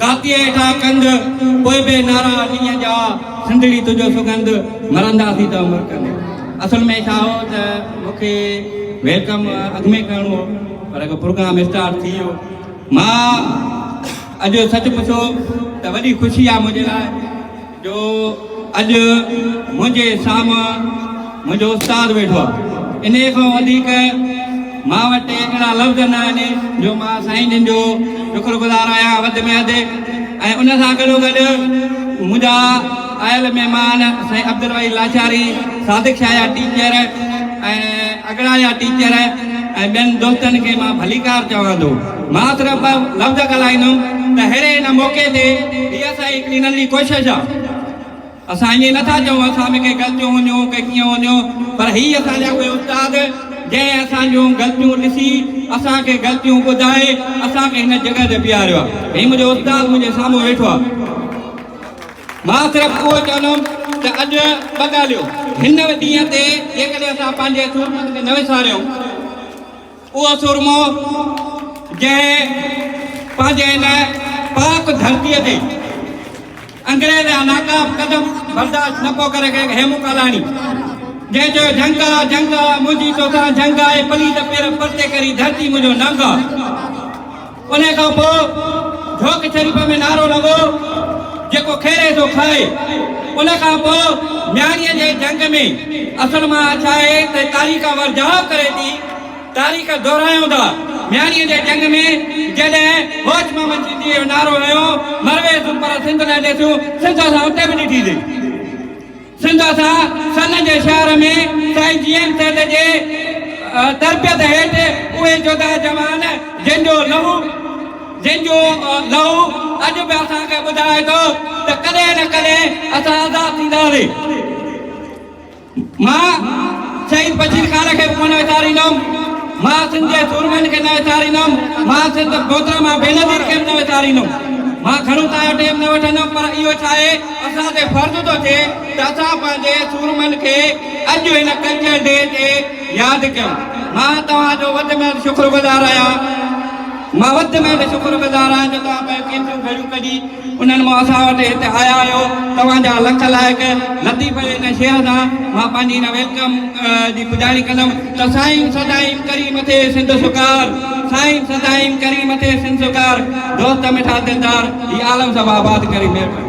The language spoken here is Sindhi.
ڪاتيء هيٺان ڪنڌ، پوء به نعرا ڏينهن جا، سنڌڙي تنهنجو سڳنڌ، مرنداسين ته مرڪندي. اصل ۾ ڇا هو ته مون کي welcome اڳ ۾ ڪرڻو هو پر پروگرام اسٽارٽ ٿي ويو. مان اڄ سچ پڇو ته وڏي خوشي آهي منهنجي لاء جو اڄ منهنجي سامهون منهنجو استاد ويٺو آهي. انهيء کان وڌيڪ مان وٽ اهڙا لفظ نه آهن جو مان سائين جن جو شڪر گذار آهيان وڌ ۾ وڌ ۽ ان سان گڏوگڏ منهنجا آيل مهمان سائين عبدالوحيد لاشاري، صادق شاهه جا ٽيچر ۽ اڳڙا جا ٽيچر ۽ ٻين دوستن کي مان ڀليڪار چوان ٿو. مان صرف ٻه لفظ ڳالهائيندم ته ههڙي هن موقعي تي هي اسان جي هڪڙي ننڍڙي ڪوشش آ. اسان ائين نه ٿا چئون اسان ۾ ڪي غلطيون هونديون ڪي ڪيئن هونديون پر هي اسان جا اهي استاد جنهن اسان جون غلطيون ڏسي اسان کي غلطيون ٻڌائي اسان کي هن جڳهه تي بيهاريو آ. هي منهنجو استاد منهنجي سامهون ويٺو آ. مان صرف اهو چوندم ته اڄ ٻه ڳالهيون هن ڏينهن تي جيڪڏهن اسان پنهنجي سورمن کي نه وساريون، اهو سورمو جنهن پنهنجي هن پاڪ ڌرتيء تي انگريز جا ناڪام قدم برداشت نه پيو ڪري سگهي، هيمون ڪالاڻي جنهن چيو جهنگ آ جهنگ آ منهنجي توسان جهنگ آهي، پليت پير پرتي ڪرين ڌرتي منهنجو ننگ آ. انهيء کان پوء جھوڪ شريف ۾ نعرو لڳو، جيڪو کيري سو کائي. ان کان پوء مياڻيء جي جنگ ۾ اصل مان ڇا آهي ته تاريخ ورجاء ڪري ٿي، تاريخ دهرايون ٿا. مياڻيء جي جنگ ۾ جڏهن هوش محمد سنڌيء اهو نعرو هنيو، مرويسون پر سنڌ نه ڏيسون، سنڌ اسان اتي به ڏٺي سي. سنڌ اسان سن جي شهر ۾ سائين جي ايم سيد جي تربيت هيٺ اهي جوڌا جوان جن جو لهو جن جو لهو اڄ به اسان کي ٻڌائي ٿو ته ڪڏهن نه ڪڏهن اسان آزاد ٿينداسين. مان شهيد بشير خان کي به ڪونه وساريندم، مان سنڌ جي سورمن کي نه وساريندم، مان سنڌ محترمه بينظير کي به نه وساريندم. مان گهڻو تان جو ٽيم نه وٺندم پر اهو ڇا آهي اسان تي فرض ٿو ٿئي ته اسان پنهنجي سورمن کي اڄ هن ڪلچر ڊي تي ياد ڪيون. مان توهان جو وڌ ۾ وڌ شڪر گذار آهيان. مان وڌ ۾ وڌ شڪر گذار آهيان جو توهان پنهنجون قيمتيون گهڙيون ڪڍي انهن مان اسان وٽ هتي آيا آهيو. توهان جا لک لائق. لطيف جي هن شعر سان مان پنهنجي هن welcome جي پڄاڻي ڪندم ته سائين سدائين ڪرين مٿي سنڌ سڪار سائين سدائين ڪرين مٿي سنڌ سڪار دوست مٺا دلدار هي عالم سڀ آباد ڪرين مهرباني.